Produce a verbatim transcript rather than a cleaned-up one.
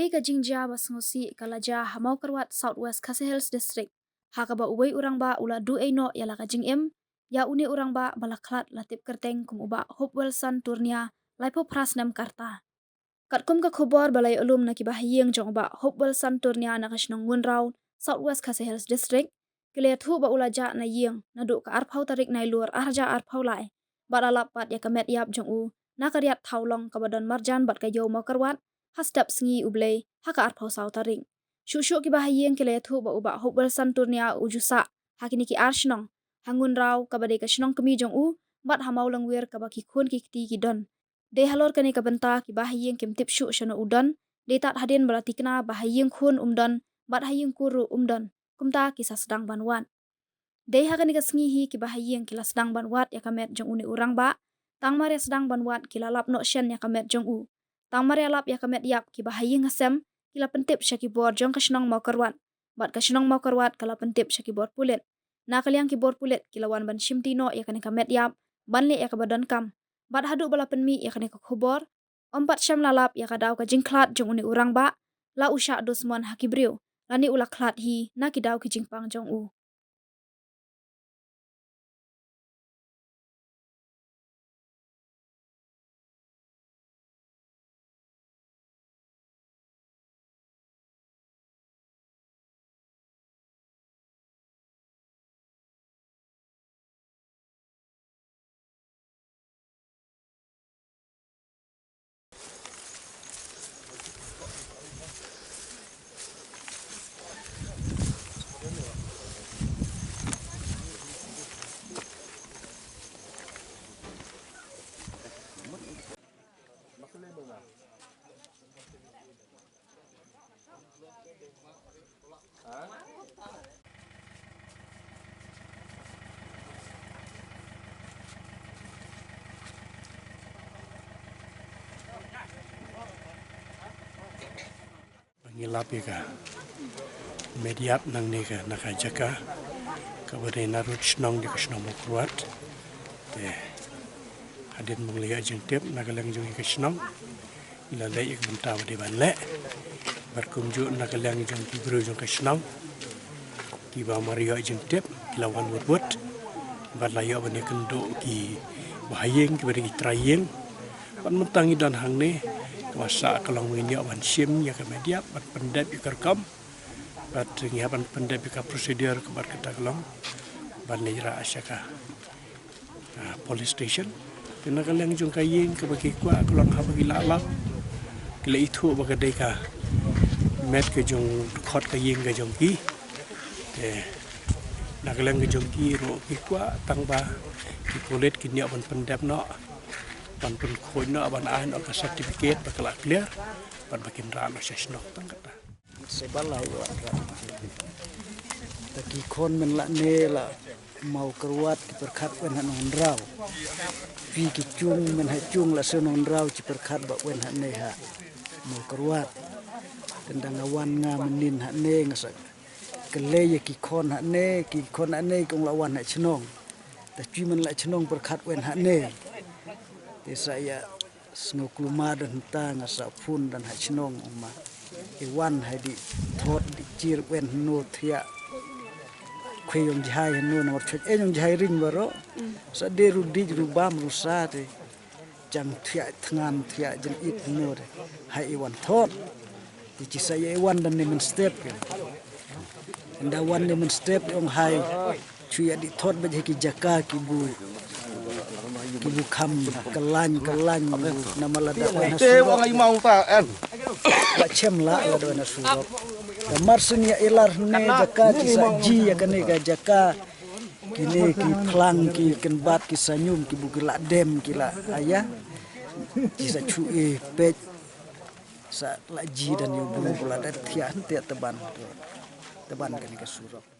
Ka jingjia ba sngewsih ka la jia ha Mawkyrwat, South West Khasi Hills District, ha kaba uwei u rangbah u la duh ei noh ïa la ka jingim ïa une u rangbah ba la khlad la tip kyrteng kum u Bah Hope Wilson Turnia, laiphew phra snem ka rta. Katkum ka khubor ba la ïoh lum na ki bahaïing jong u Bah Hope Wilson Turnia na ka shnong Ngunraw, South West Khasi Hills District, ki la ïathuh ba u la jah na ïing naduh ka arphew tarik Nailur arhajar arphew lai, bad la lap pat ïa ka met ïap jong u na ka riat thawlong kaba don marjan bad ka ïew Mawkyrwat, ha step sngi U Blei ha ka arphew saw tarik. Shuh shuh ki bahaïing ki la ïathuh ba u Bah Hope Wilson Turnia u ju sah ha kine ki ar shnong, ha Ngunraw kaba dei ka shnong kmie jong u, bad ha Mawlyngwir kaba ki khun ki kti ki don. Dei halor kane ka bynta ki bahaïing kim tip shuh shano u don, dei tad hadien ba la tikna ba ha ïing khun um don bad ha ïing kur ruh um don, kumta ki sa sdang ban wad. Dei ha kane ka sngi hi ki bahaïing ki la sdang ban wad ïa ka met jong une u rangbah. Tang mar ïa sdang ban wad ki la lap noh shen ïa ka met jong u. Tang mar ïa lap ïa ka met ïap, ki bahaïing hasem ki la pyntip sha ki bor jong ka shnong Mawkyrwat, bad ka shnong Mawkyrwat ka la pyntip sha ki bor pulit. Na ka liang ki bor pulit ki la wan ban shimti noh ïa kane ka met ïap ban leh ïa kaba donkam. Bad haduh ba la pynmih ïa kane ka khubor, ym pat shym la lap ïa ka daw ka jingkhlad jong une u rangbah, la u shah dusmon ha ki briew, lane u la khlad hi na ki daw ki jingpang jong u. Ba ngi lap ïa ka met ïap nangne ka na ka jaka kaba dei na rud shnong jong ka shnong Mawkyrwat. Te hadien ba ngi la ïoh jingtip na ka liang jong ka shnong, ngi la leh ïa ka bynta ba dei ban leh. Bad kumjuh na ka liang jong ki briew jong ka shnong, kiba mar ïoh jingtip ki la wan wut wut. Bad la ïoh ban ïakynduh ki bahaïing kiba dei ki trai ïing. Bad mynta ngi don hangne, kaba sah ka long ba ngin ïoh ban shim ïa ka met ïap, bad pyndep ïa ka rukom. Bad ngi hap ban pyndep ïa ka procedure kaba kata ka long ban leit rah sha ka ah, police station. Te na ka liang jong ka ïing kaba ki kwah ka long haba ki la lap, ki la ithuh ba ka dei ka met ka jong dkhot ka ïing ka jong ki. Te na ka liang ka jong ki ruh ki kwah tang ba ki pulit kin ïoh ban pyndep noh, ban pynkhuid noh, ban ai noh ka certificate ba ka la clear, bad ba kin rah noh sha shnong tang kata. Sa ba la wan rah. Ta ki khon men la ne la Mawkyrwat ki pyrkhat wen ha Nongynraw. Phi ki chung men ha chung la se Nongynraw ki pyrkhat ba wen ha ne ha Mawkyrwat. Tang da nga wan nga mynnin ha ne nga sa kylli ïa ki khon ha ne, ki khon ha ne ki ong la wan ha shnong. Ta ki men la shnong pyrkhat wen ha ne. Te sa ïa sngew kulmar don hynta nga sa phone don ha shnong, ong ma, i wan ha i dih thot dih jir wen hno thiah. Khwai ong jhai hno namar chot ei ong jhai ring baroh. Sa dei ru dih ru bam ru sa te jang thiah thngan thiah jingit hno te. Hai i wan thot. Te ki sa ïa i wan don ne mynstep ke. Ynda wan ne mynstep ong hai. Chu ïa dih thot ba jeh ki jaka ki bu, ki bu kham kyllain kyllain bu namar lada wan ha surok. Ba chem la lada wan ha surok. Ka mar syn ïa i lar ne jaka ki sa ji ïa kane ka jaka. Kine ki phlang ki kynbat ki sa ñium ki bu ki la dem ki la aya. Ki sa chu i peit sa la ji don ïa u bu lada thiah hynte tban. Tban kane ka surok.